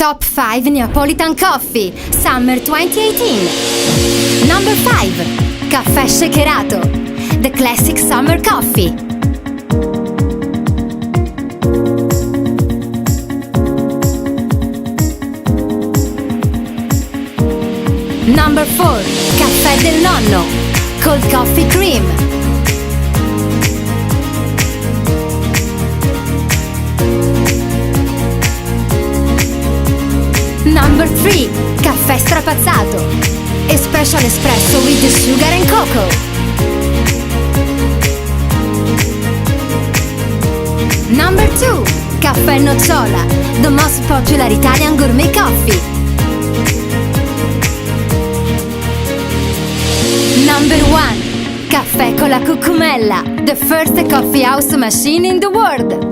Top 5 Neapolitan Coffee Summer 2018. Number 5. Caffè shakerato. The classic summer coffee. Number 4. Caffè del nonno. Cold coffee cream. Number 3. Caffè strapazzato. A special espresso with sugar and cocoa. Number 2. Caffè nocciola. The most popular Italian gourmet coffee. Number 1. Caffè con la cucumella. The first coffee house machine in the world.